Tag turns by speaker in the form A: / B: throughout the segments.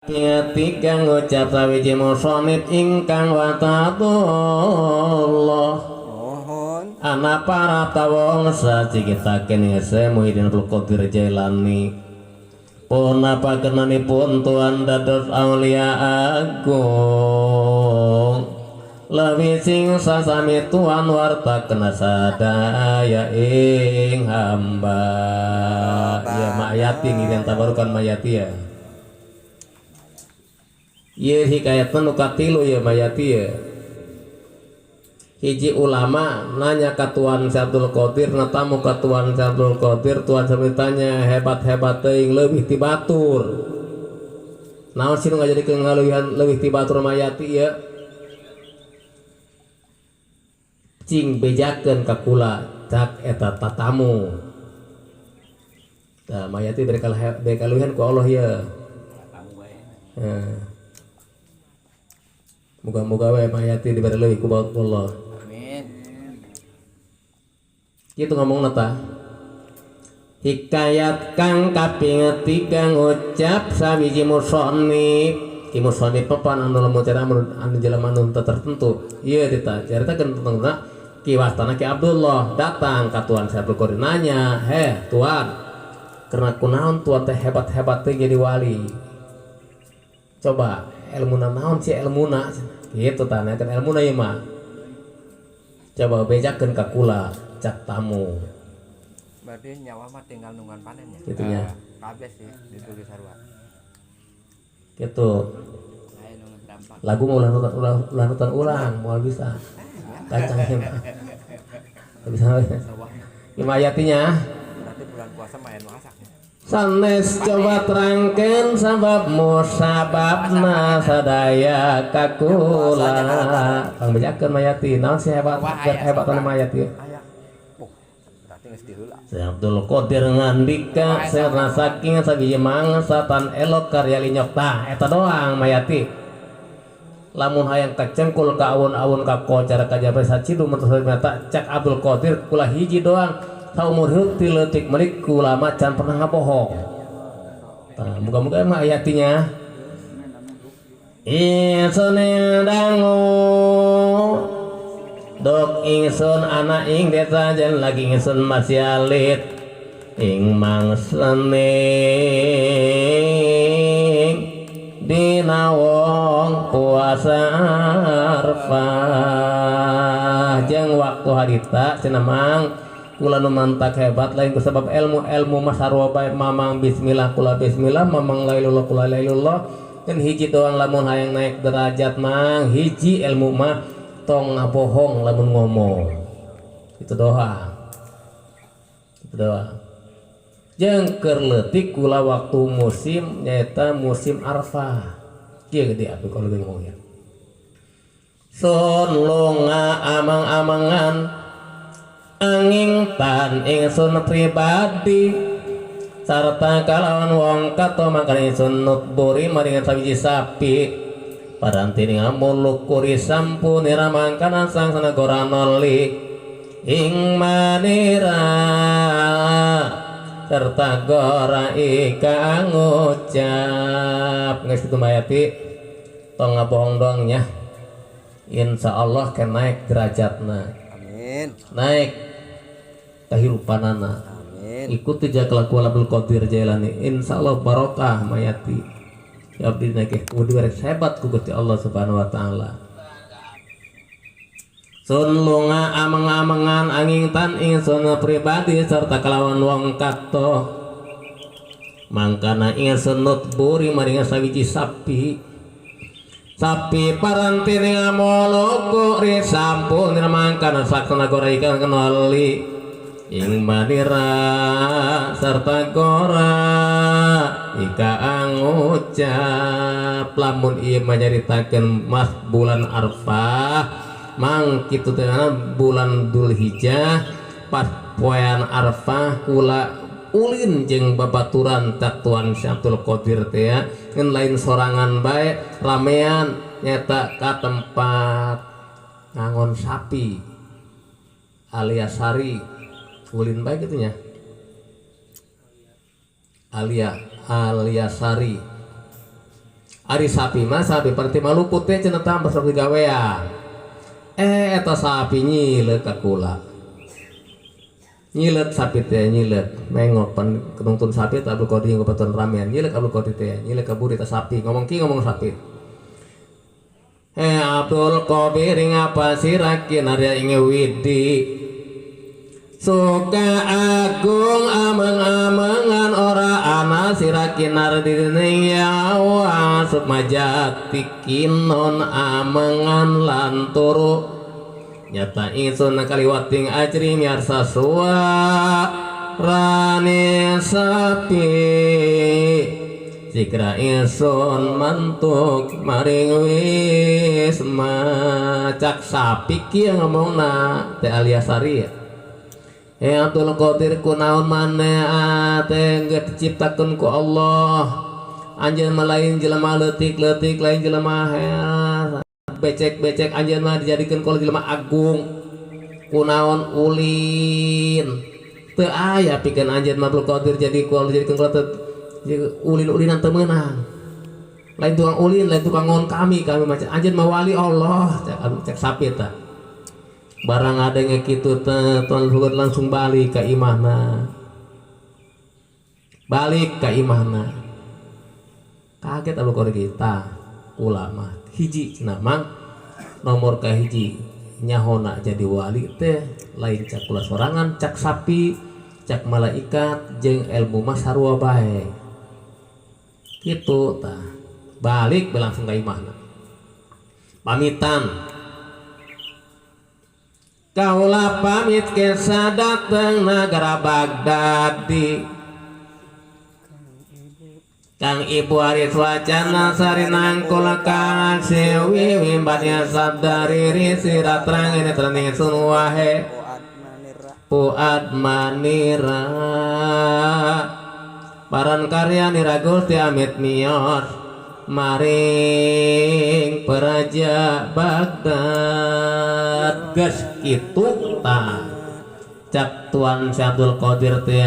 A: Tiga ngucap sawiji musonib ingkang watatullah.
B: Mohon.
A: Ana para tawongsa cikitaken ing Muhyiddin Abdul Qadir Jailani punapa kenanipun tuan dados aulia agung leuwih sing sasami tuan warta kena sadaya ing hamba. Ya mayati ngiring tabarukan mayati ya. Ieu hikayatna nu katilu ya mayati ya. Hiji ulama nanya ka Tuan Syekh Abdul Qadir, natamu ka Tuan Syekh Abdul Qadir, Tuan sambil tanya hebat-hebat teuing leuwih ti batur. Naon sih nu ngajadikeun ngaleuwihan leuwih ti batur mayati ya? Cing bejakeun ka kula cak eta tatamu. Tah mayati bere kaluwihan ku Allah ya. Heeh. Moga-moga we mayati diberi leuwih ku Allah.
B: Amin.
A: Kitu ngomongna tah. Hikayat kang kaping tiga ngucap sawiji musonib. Ki musonib papan anu lamun cara anu jelema anu tertentu. Ieu dita caritakeun tentang Ki wastana Ki Abdullah datang ka Tuan Syekh Abdul Qadir nanya, "Heh Tuan, karena kunaon Tuan teh hebat-hebat teh jadi wali? Coba ilmuna naon sih ilmuna?" Gitu tah, kan ilmuna ieu mah. Coba bejakeun ka kula cak tamu.
B: Berarti nyawa mah tinggal nungguan panennya.
A: Gitu nya.
B: Kabeh sih ditulis sarua.
A: Gitu. Lagu mah ulah nutan ulang, moal bisa. Kacangnya mah. Bisa. Lima ayatinya.
B: Berarti bulan puasa main masak ya.
A: Sanes coba terangkan sabab musababna sadaya kakula. Kang bejakeun mayati, naon sih hebat hebat anu mayati.
B: Aya. Oh, berarti geus diheula.
A: Syekh Abdul Qadir ngandika serna saking sabiji mangsa tan elok karya linyok tah eta doang mayati. Lamun hayang kacengkul ka awun-awun ka kocar ka jabar sacidu mun mata cak Abdul Qadir kula hiji doang. Saumur hirup ti leutik melik kula mah can pernah ngabohong. Tah muga-muga mah ayatinya. Ingsun dangu dok ingsun anak ing desa jen lagi ingsun masih alit ing mangsaning dina wong puasa Arfah jeung waktu harita cenah mang kula nu mantak hebat lain ku sebab ilmu-ilmu mah sarua bae mamang bismillah kula bismillah mamang lailullah kula lailullah kan hiji doang lamun hayang naik derajat mang hiji ilmu mah tong ngabohong lamun ngomong itu doang itu doang. Jeung keur leutik kula waktu musim nyaeta musim Arfah kieu gede abdi kalau ngomong ya sun lunga amang-amangan angin tan ingsun pribadi sarta kalawan wong kato mangkan ingsun nutburi maringan sawiji sapi paranti ngamulukuri sampunira mangkana sang sanagora noli ing manira serta gora ika ngucap geus kitu mayati tong ngabohong doang nya insyaallah ke naik derajatna.
B: Amin.
A: Naik kehidupanana.
B: Amin.
A: Ikuti ja kelakuan Abdul Qadir Jailani insyaallah barokah mayati ya abdi naik kudu beres hebat ku Gusti Allah Subhanahu wa taala. Sun lunga ameng-amengan angin tan ingsun pribadi serta kalawan wong kato mangkana ingsun nutburi maringan sawiji sapi sapi parantine ngamoloko ri sampun mangkana saksana gora ikan kenoli ing manira serta gora ika angucap lamun ieu manyaritakeun mas bulan Arfah mang kitu teh bulan Dzulhijjah pas poean Arfah kula ulin jeung babaturan cak Tuan Syekh Abdul Qadir teh ngan lain sorangan bae ramean nyata ka tempat ngangon sapi alias sari ulin bae kitu nya alias sari Ari sapi mah sapi berarti maluput teh cenah tambah sok digawean. Eta sapi nyileut ka kula. Nyileut sapi teh nyileut mengok pan kenuntun sapi teh Abdul Qadir ngobatan ramean nyileut Abdul Qadir teh nyileut ka buri teh sapi ngomong ki ngomong sapi. Abdul Qadir ngapa sirakin arya inge widi suka agung ameng-amengan ora ana sirakin ardining yawa sukmajati kinon amengan lan turu nyata ingsun kaliwating ajri miarsa suarane sapi sikra ingsun mantuk maring wisma cak sapi kieu ngomongna teh Aliasari. Abdul Qadir kunaon maneh teh geus diciptakeun ku Allah anjeun mah lain jelema leutik-leutik lain jelema becek-becek anjeun mah dijadikeun ku jelema agung kunaon ulin teu aya pikeun anjeun mah Abdul Qadir jadi ku dijadikeun ku ulin-ulinan teu meunang lain tukang ulin lain tukang ngon kami kami mah anjeun mah wali Allah cek sapi tah barang ada yang gitu tuan Luhur langsung balik ke imahna balik ke imahna kaget Abdul Qadir kita ulama hiji cenah mang nomor ka hiji nyahona jadi wali teh lain cak kula sorangan cak sapi cak malaikat jeung ilmu mah sarua bae kitu tah balik langsung ke imahna pamitan kaula pamit kesa dateng nagara Bagdadi Kang Ibu Aris wacana sarinang kula kang sewi wimbatnya sabda riri sirat terang ini terning sun wahe Fuad Manira paran karya nira Gusti amit mios maring peraja Baghdad geus kitu tah cak Tuan Syekh Abdul Qadir teh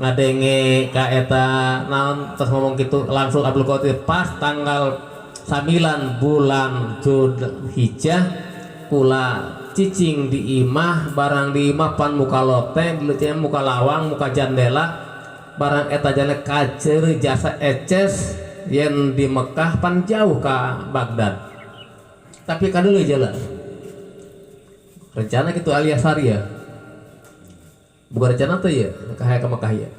A: ngadenge ka eta naon terus ngomong kitu langsung Abdul Qadir pas tanggal 9 bulan Dzulhijjah kula cicing di imah barang di imah pan muka loteng di muka lawang muka jandela barang eta jana kacer jasa eces yen di Mekah pan jauh ka Baghdad tapi kadeuleu jalan rencana gitu alias hari ya bukan rencana tuh ya ka ke Mekah ya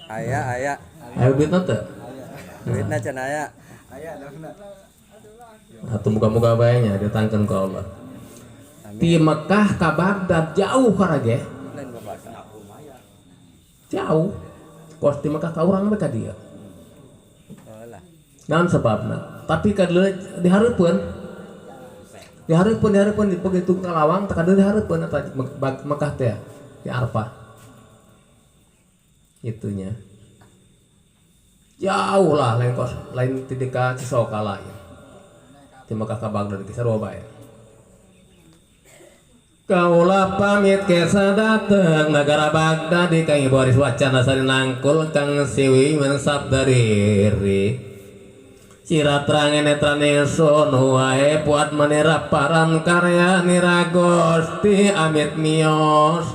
B: aya aya
A: ayo duitna teu
B: duitna can aya
C: aya dafna
A: atau muka-muka bae nya datangkeun ka Allah. Di Mekah ka Baghdad jauh karage jauh kos di Mekah ka urang mah ka dieu naon sebabna tapi kadeuleu dihareupeun dihareupeun begitu ka lawang teh kadeuleu dihareupeun eta Mekah teh di Arafah itunya jauh lah lain kos lain ti ka Cisoka lah ya di Mekah ka Baghdad sarua bae. Kaula pamit kesa dateng nagara Baghdad di Kang Ibu Aris wacana sari nangkul Kang Siwi mensab dariri sirat rangen netrane sun wae puat manera paran karya nira Gusti amit mios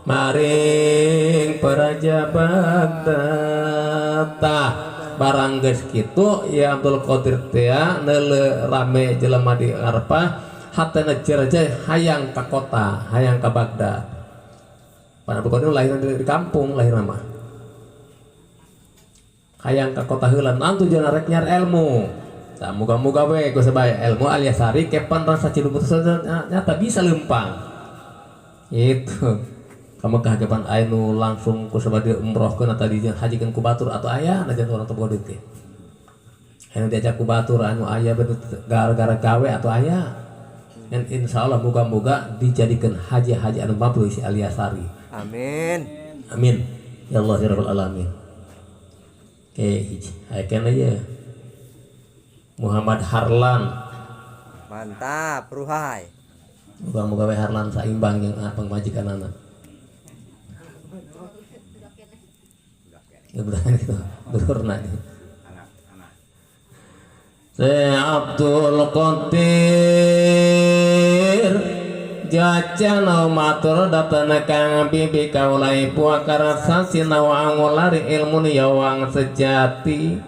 A: maring peraja Baghdad tah barang geus kitu ya Abdul Qadir teh neuleu rame jelema di Arafah hatena jeraja hayang ka kota hayang ka Baghdad. Pan Abdul Qadir lahir di kampung lahir mah hayang ka kota heula naon tujuan rek nyar ilmu tah muga-muga we ku sabaya ilmu alias sari kepan rasa ciluput nyata bisa lempang itu ka Mekah kepan aya nu langsung ku sabada umrohkeun atawa dihajikeun ku batur atau aya najan urang teu boga duit teh anu diajak ku batur anu aya gara-gara gawe atau aya dan insyaallah muga-muga dijadikan haji-haji anu mabrur si Aliasari.
B: Amin.
A: Amin. Ya Allah ya Rabbal alamin. Oke, hiji. Aya aja. Muhammad Harlan.
B: Mantap, ruhai.
A: Muga-muga we Harlan saimbang jeung pangmajikanana. Ya berani itu dulurna. Syekh Abdul Qadir jajan matur datana kang bibi kaula ibu akarsa sinau angulari ilmu yawang sejati.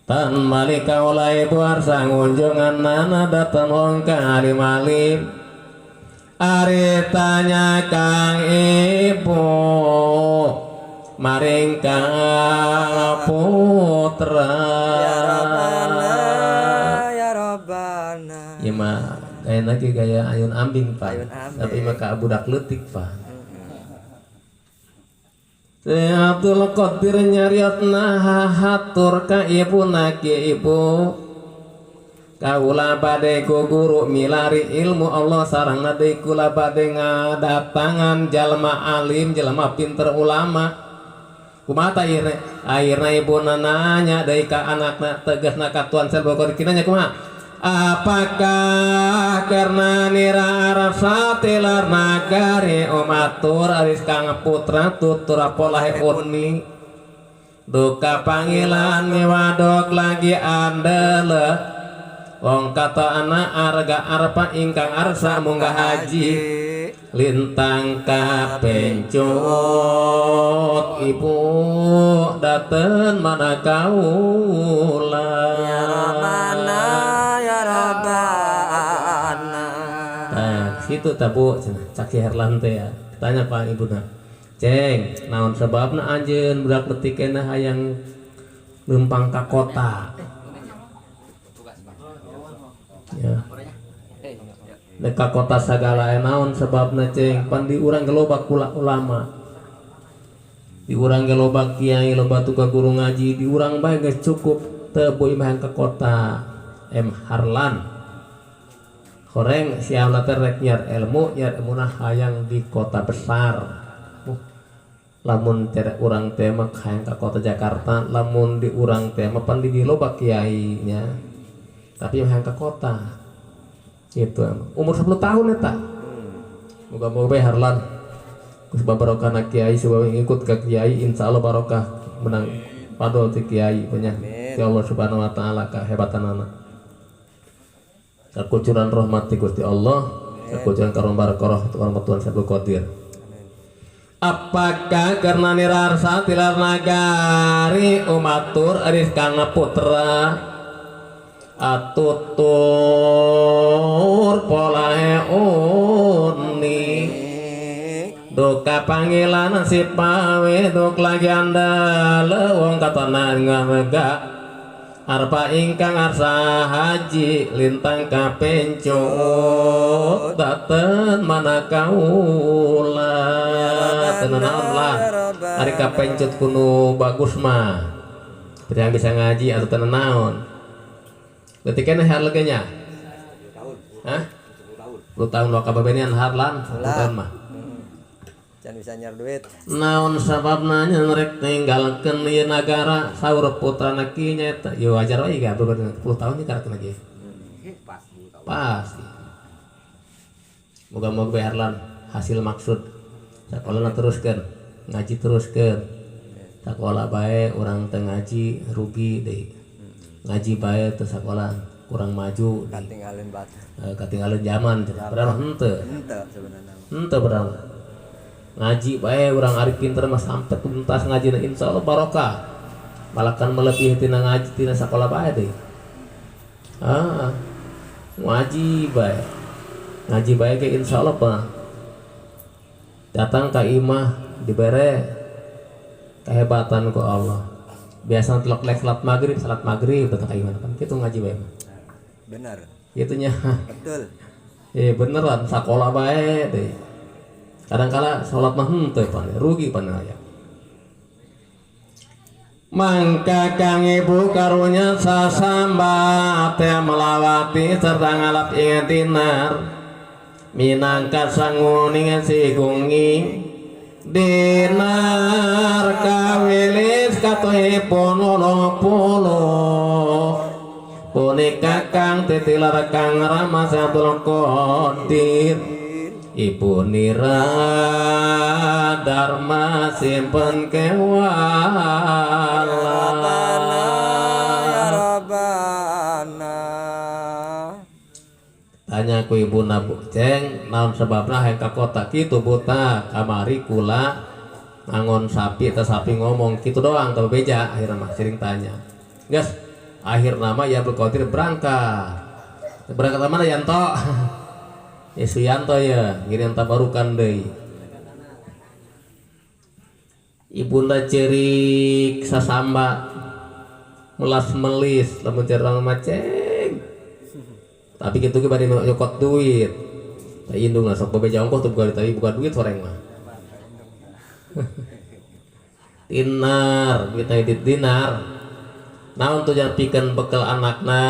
A: Tan malik kaula ibu arsa ngunjungan nana datan wong kang alim-alim. Ari tanya kang ibu maring kang putra.
B: Ya Rabbana, ya Rabbana.
A: Ieu mah gaya lagi gaya ayun ambing pak.
B: Ayun ambing.
A: Tapi mah ka budak leutik pak. Syekh Abdul Qadir nyariotna hatur ka ibuna ki ibu. Kaula bade guru milari ilmu Allah sareng deui kula bade ngadatangan jalma alim jalma pinter ulama. Kumaha ta ayeuna? Ayeuna ibuna nanya deui ka anakna tegasna ka Tuan Syekh Abdul Qadir nanya kumaha? Apakah karena nira arsa tilar nagari umatur aris kang putra tutur polahe uni duka panggilan miwadok lagi andele wong kata anak arga arpa ingkang arsa munggah haji lintang kapencut ibu daten mana kaula.
B: Ya Rabbana, ya Rabbana.
A: Nah, situ tabu cenah cak si Herlan teh ya. Tanya pak ibuna, ceng naon sebabna anjeun budak leutik keneh hayang leumpang ka kota. Ya. Nek ka kota sagala naon sebabna ceng pan di urang ge loba kula ulama. Di urang ge loba kiai, loba tukang guru ngaji, di urang bae geus cukup teu boy mah ka kota. M Harlan. Horeng siauna teh rek nyiar ilmu, nyiar ilmuna hayang di kota besar. Lamun cere urang teh mah hayang ka kota Jakarta, lamun di urang teh mah pan di loba kiai nya. Tapi hayang ka kota. Gitu emang. Umur 10 tahun eta. Moga-moga bae Harlan. Ku sebab barokah na kiai, sebab ngikut ka kiai insyaallah barokah menang fadl ti kiai nya. Ya Allah Subhanahu wa taala kehebatanana. Kakucuran rahmat ti Gusti Allah, kakucuran karom barokah rahmat Tuhan Syekh Abdul Qadir. Apakah karena nirarsa tilar nagari umatur aris kang putra atutur polahe uni duka panggilan si pawe duk lagi andale wong katana ngarega arpa ingkang arsa haji lintang kapencut daten mana kaula tenan lah ari kapencut kuno bagus mah yang bisa ngaji atau tenan naon leutik keneh harleukeun nya. Hah? 10 tahun lo kababenian harlan 10 tahun mah.
B: Can bisa nyar duit.
A: Naon sababna rek ninggalkeun ieu nagara saur putrana kieu nya eta. Ya wajar we ga 10 tahun nya karek lagi.
C: Pas 10 tahun.
A: Pas. Moga-moga bae Harlan hasil maksud. Sakolana teruskeun, ngaji teruskeun. Sakola bae urang teu ngaji rugi deui. Ngaji bae teu sakola kurang maju.
B: Katinggalin batu.
A: Katinggalin zaman padahal henteu.
B: Henteu sebenarnya.
A: Henteu padahal. Ngaji bae urang ari pinter mah sampai tuntas ngajina insyaallah barokah. Malakan melebihi tina ngaji tina sakola bae deui. Ah. Ngaji bae. Ngaji bae ge insyaallah mah. Datang ka imah dibere kehebatan ku Allah. Biasa telok lek salat maghrib datang ka imah kan kitu ngaji bae mah.
B: Bener.
A: Kitu nya.
B: Betul.
A: Beneran sakola bae deui. Kadang-kala sholat mah henteu pan rugi pan aya. Mangka kang ibu karunya sasamba teh melawati serta ngalap ing dinar minangka sanguning sigungi dinar kawilis katuhipun 80 punika kang titilar kang Rama Syekh Abdul Qadir. Ibu nira dharma simpen kewala
B: Ya Rabbana.
A: Tanya ku ibu nabu ceng naon sebabna hayang ka kota kitu buta kamari kula ngangon sapi eta sapi ngomong kitu doang teu beja akhirna mah sering tanya. Geus akhirna mah ya Abdul Qadir berangkat. Berangkat ka mana Yanto? Ya Suyanto ya ngirim tabarukan deui. Ibunda cerik sasamba melas melis lamun cerang mah ceng. Tapi kitu ge bade nyokot duit. Tah indung lah sok bebeja ongkoh teu buka tapi buka duit horeng mah. Dinar, duitna di dinar. Naon tuh pikeun bekel anakna?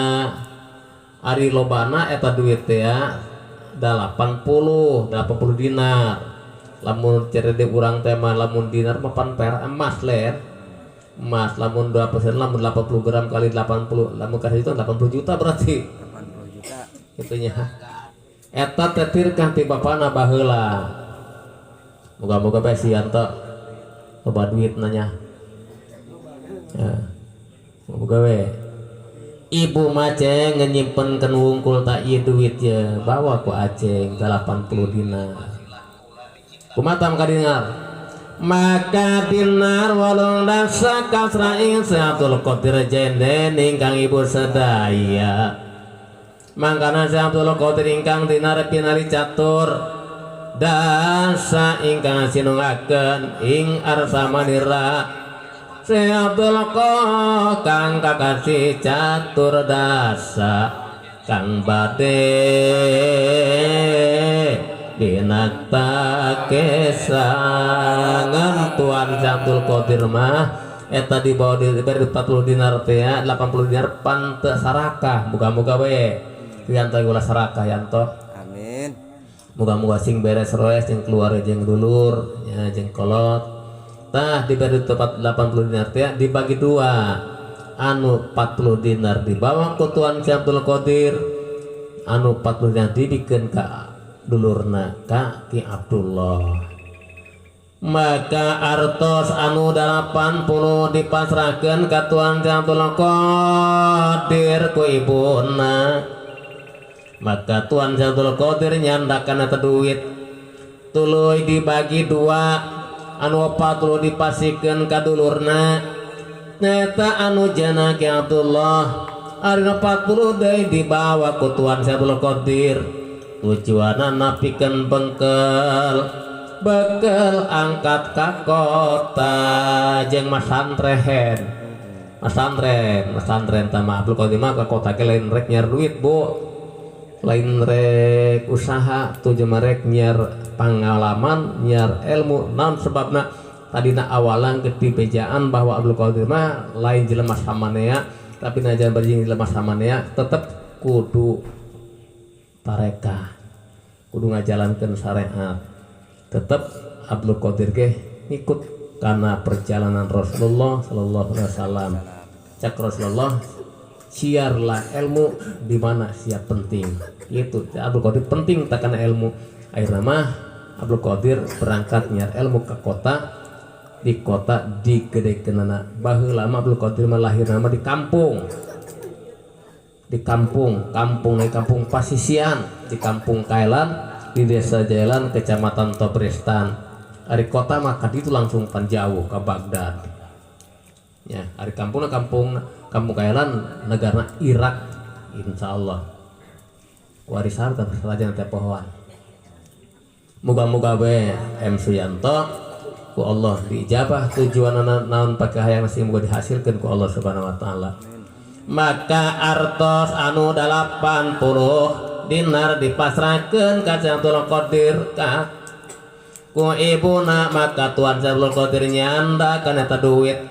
A: Ari lobana eta duit teh ya 80 dinar. Lamun cerede urang teh mah lamun dinar mah pan perak emas ler. Emas lamun 2% lamun 80 gram kali 80 lamun kasih itu 80 juta berarti.
B: 80 juta.
A: Itunya. Eta teh tirkah ti bapana baheula. Moga-moga bae si Yanto loba duit nanya. Ya. Moga we. Ibu maceng nyimpen kan wungkul tak ieu duit ya bawa ku aceng 80 dinar. Kumaha maka dinar? Maka dinar walung dasa kasra ing Abdul Qadir jenden ingkang ibu sedaya. Mangkana Abdul Qadir ingkang dinar pinali catur dasa ingkang sinungaken ing arsa manira. Abdul Qadir kang kakasih catur dasa kang bade dinata kesangan Tuan Abdul Qadir mah eta dibawa diberi 40 dinar teh 80 dinar pan teu sarakah muga-muga we Yanto ulah sarakah Yanto.
B: Amin.
A: Muga-muga sing beres roes jeung keluarga jeung dulur nya jeung kolot. Tah diberi tepat 80 dinar teh dibagi dua. Anu 40 dinar dibawa ku Tuan Abdul Qadir, anu 40 dinar dibikeun ka dulurna ka Ki Abdullah. Maka artos anu 80 dipasrahkeun ka Tuan Abdul Qadir ku ibuna. Maka Tuan Abdul Qadir nyandakan eta duit tuluy dibagi dua. Anu 40 dipasikeun ka dulurna nyaeta anu jana Ki Abdullah ari 40 deui dibawa ku Tuan Abdul Qadir tujuanna napikeun bengkel bekel angkat ka kota jeung masantren masantren tah mah Abdul Qadir mah ka kota ge lain rek nyiar duit bu lain rek usaha tujuan rek nyiar pengalaman nyiar ilmu naon sebabna tadina awalan ketibejaan bahwa Abdul Qadir mah lain jelema samanea tapi najan berjing jelema samanea tetep kudu tarekah kudu ngajalankeun syariat tetep Abdul Qadir ge ngikut karena perjalanan Rasulullah sallallahu alaihi wasallam. Cak Rasulullah siarlah ilmu di mana siap penting. Itu Abdul Qadir penting takana ilmu. Akhirna mah Abdul Qadir berangkat nyiar ilmu ke kota, di kota digedekeunana. Baheula mah Abdul Qadir mah lahirna mah di kampung. Di kampung, kampung di kampung Pasisian, di kampung Kailan, di desa Jailan, kecamatan Tobrestan. Ari kota mah ka ditu langsung pan jauh ke Baghdad. Ya, ari kampungna kampung kampung Kailan negara Irak insyaallah. Warisan teh raja teh pohoan. Muga-muga bae M Suyanto ku Allah diijabah tujuanna naon pake hayang sing muga dihasilkeun ku Allah Subhanahu wa taala. Maka artos anu 80 dinar dipasrahkeun ka Abdul Qadir ka ku ibuna maka Tuan Abdul Qadir nyandakeun eta duit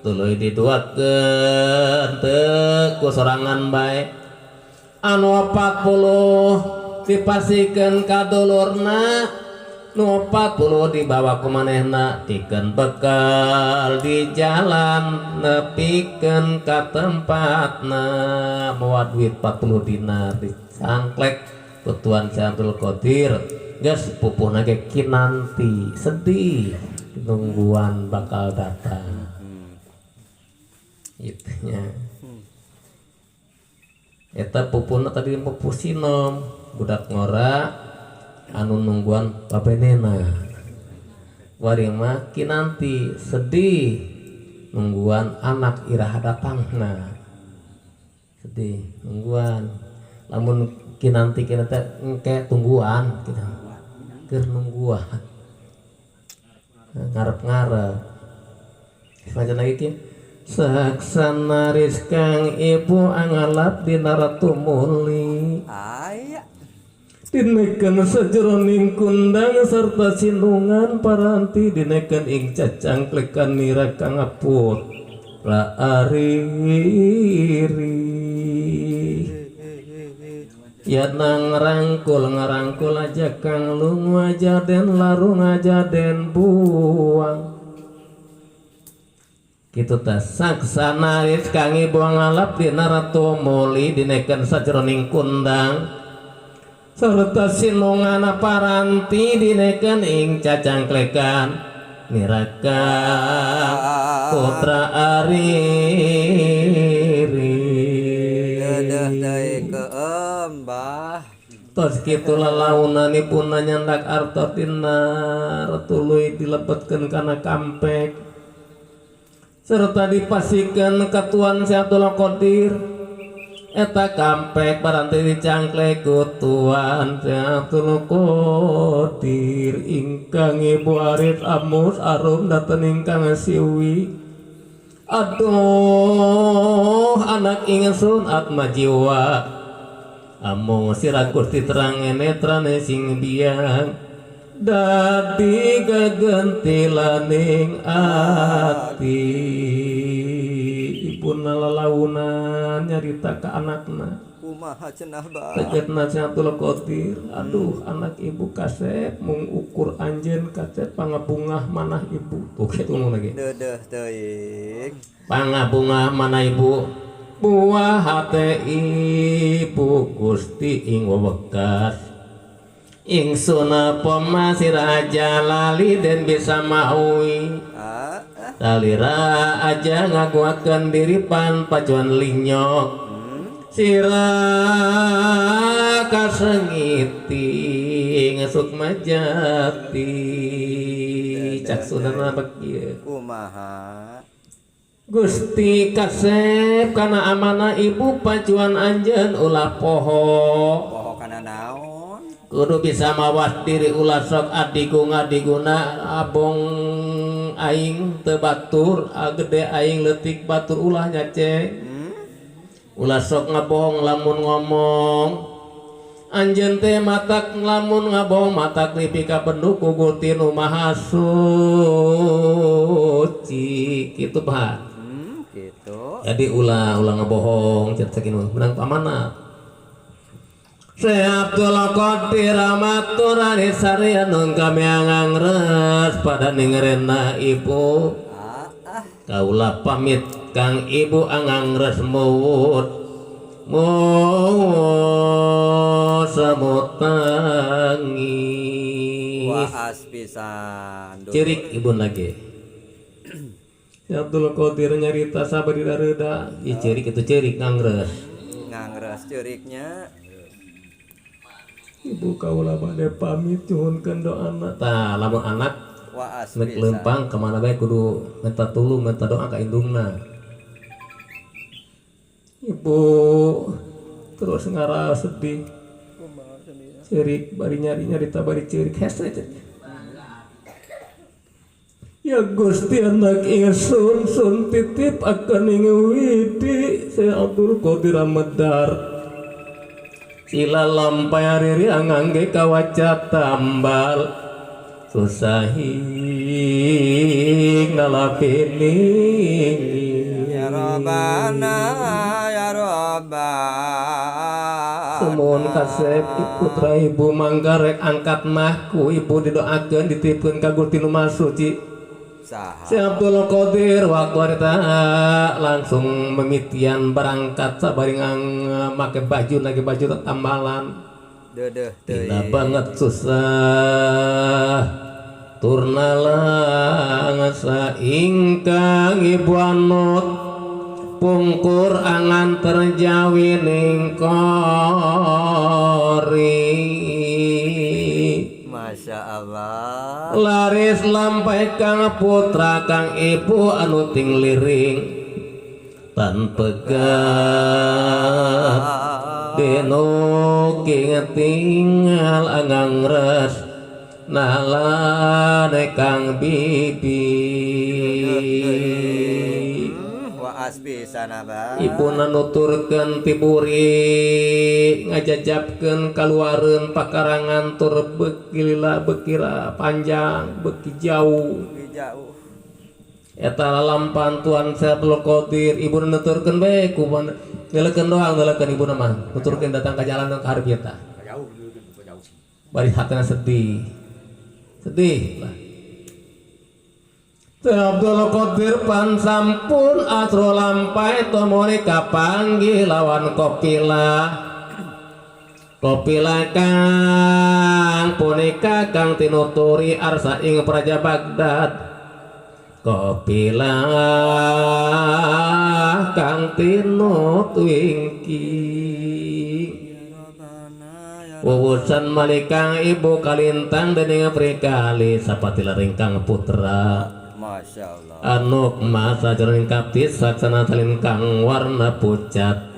A: tuluy diduakeun teu ku sorangan bae anu 40 dipasikeun ka dulurna nu 40 dibawa ku manehna tikeun bekal di jalan nepikeun ka tempatna mawa duit 40 dinar disangklek ku Tuan Abdul Qadir Geus pupuhna ge kinanti sedih nungguan bakal datang. Gitu nya. Eta pupuhna tadi pupuh sinom budak ngora anu nungguan babenena. Kuari mah kinanti sedih nungguan anak iraha datangna. Sedih nungguan. Lamun kinanti kina teh engke tungguan gitu. Keur nungguan. Ngarep-ngarep. Macam lagi ki. Saksana rizkang ibu angalap dina ratu muli.
B: Aya.
A: Dinekeun sajeroning kundang serta sinungan paranti dinekeun ing cacangklekan nira kang aput ra ariri. Ya nang rangkul ngarangkul aja kang lungu aja den larung aja den buang. Kitu teh saksana kang ibu ngalap dina ratu muli dinekeun sajeroning kundang serta sinungana paranti dinekeun ing cacangklekan niraka putra ariri.
B: Dedeh deui keem bah.
A: Tos kitu lalaunanipun nyandak arta tina tuluy dilebetkeun kana kampek serta dipasikeun ka Tuan Syekh Abdul Qadir. Eta kampek paranti dicangklek ku Tuan Syekh Abdul Qadir ingkang ibu arit amus arum daten ingkang siwi. Aduh anak ingsun atma jiwa amung sira Gusti terang netrane sing biang dadi gagentilaning ati. Ibuna lalaunan nyarita ka anakna.
B: Kumaha cenah bah.
A: Tegetna Syekh Abdul Qadir, aduh anak ibu kasep mung ukur anjeun kasep pangabungah manah ibu. Tuh kitu ngomong lagi.
B: Dedeh teuing.
A: Pangabungah manah ibu. Buah hate ibu Gusti ing wewekas. Ingsun apa masih raja lali den bisa maui. Salira aja ngaguatkeun diri pan pacuan linyok. Sira kasengiti ngesukma jati. Cak sunana bekieu.
B: Kumaha?
A: Gusti kasep kana amanah ibu pacuan anjeun ulah poho.
B: Poho kana naon?
A: Kudu bisa mawas diri ulah sok adigung adiguna abong aing teu batur, gede aing leutik batur ulah nyaceng. Ulah sok ngabohong lamun ngomong. Anjeun teh matak lamun ngabohong matak lipi ka bendu ku Gusti nu Maha Suci. Kitu Pak.
B: Gitu.
A: Jadi ulah ulah ngabohong cek sakieu menang amanat. Syekh Abdul Qadir maturani sarian kami angangres pada ningrena ibu. Kaula pamit kang ibu angangres muwut muwut semutangis.
B: Waas pisan.
A: Cerik ibu lagi. Syekh Abdul Qadir nyarita sabari reda. Ih cerik itu cerik ngangres.
B: Ngangres ceriknya.
A: Ibu kaula bade pamit nyuhunkeun doana. Tah lamun anak
B: waas
A: mek lempang kemana bae kudu minta tulung minta doa ka indungna. Ibu terus ngarah sedih. Cerik bari nyari nyarita bari cerik hese. Ya Gusti anak ingsun sun titip akan ing widi Syekh Abdul Qadir Medar. Sila lampai riri angangge kawaca tambal susahing nalapining.
B: Ya Rabbana ya Rabbana.
A: Sumuhun kasep putra ibu mangga rek angkat mahku ibu didoakeun dititipkeun ka Gusti nu Maha Suci. Syekh Abdul Qadir waktu harita langsung memitian berangkat sabari make baju lagi baju tambalan.
B: Deudeuh
A: Dina
B: teuing.
A: Banget susah turna langsa ingkang ibu anut pungkur angan terjawi ning kori.
B: Masya Allah.
A: Laris lampai kang putra kang ibu anu ting liring tan pegat deno king tinggal angangres nalane kang bibi.
B: Waas pisan, Abah.
A: Ibuna nuturkeun tiburi ngajajabkeun kaluareun pakarangan tur beuki lila beuki panjang beuki jauh.
B: Beuki jauh.
A: Eta lalampan Tuan Syekh Qadir ibuna nuturkeun bae ku ngeleukeun doang ngeleukeun ibuna mah nuturkeun datang ka jalan ka hareup eta.
C: Jauh, jauh.
A: Bari hatena sedih sedih lah. Syekh Abdul Qadir pan sampun asro lampai tumuli kapanggih lawan Kopila. Kopila kang punika kang tinuturi arsa ing Praja Baghdad. Kopila kang tinut wingking. Wuwusan malikang ibu kalintang dening prikali sapati laring kang putra.
B: Masya Allah.
A: Anuk masa jroning kaptis saksana salin kang warna pucat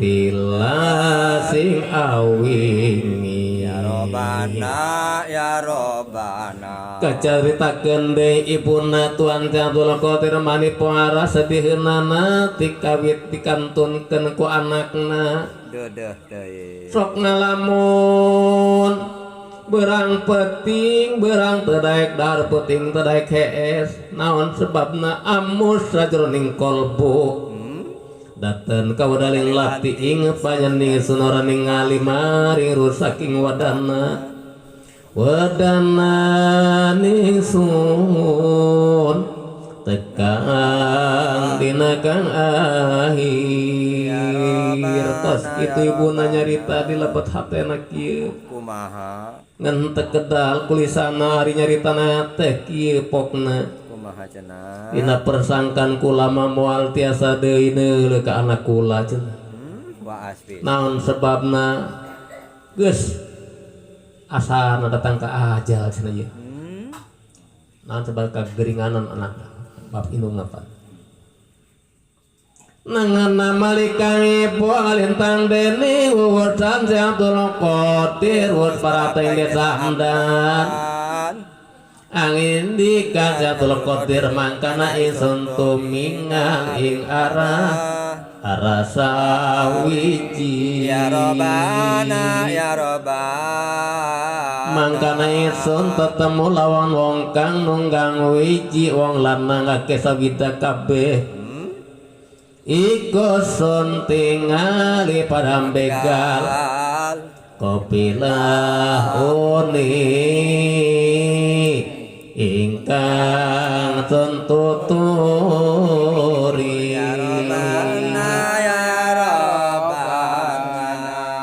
A: sing awingi.
B: Ya Robana, ya Robana.
A: Kacaritakeun deui ibuna Tuan Abdul Qadir mani pohara sediheunana tikawit dikantunkeun ku anakna.
B: Deudeuh deui.
A: Sok ngalamun berang peting berang teu daek dahar peuting teu daek hees naon sebabna amus sajroning kolbu daten kawadaling lati ing panyening sunora ningali maring rusaking wadana wadana ningsun tekang dina kang akhir. Tos itu ibuna nyarita di lebet hatena kieu.
B: Kumaha?
A: Ngan teu kedal kulisana ari nyaritana teh kieu pokna.
B: Kumaha cenah?
A: Dina persangkan kula mah moal tiasa deui neuleuh ka anak kula cenah.
B: Waas pisan.
A: Naon sebabna geus asana datang ka ajal cenah ieu. Naon sebab kageringanan anak bab indung apa. Nangana malikang ibu ngalintang deni wuwusan si Abdul Qadir wus parateng desa Hamdan. Angin dika si Abdul Qadir mangkana ingsun tumingang ing arah arah sawiji.
B: Ya Robana, ya Robana.
A: Mangkana ingsun tetemu lawan wong kang nunggang wiji wong lanang akeh sawida kabeh. Iku sun tingali padam begal kopilah uni ingkang sun tuturi.
B: Ya Robana, ya Robana.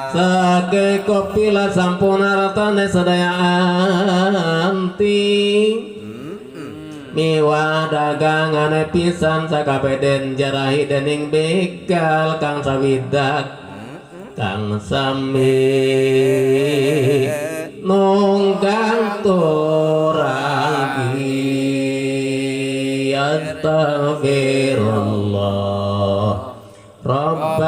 A: Sake kopilah sampun artane sadaya anting miwa dagangane pisan sakabeh den jarahi dening begal kang sawidak kang sami nunggang turanggi. Astagfirullah Rabb.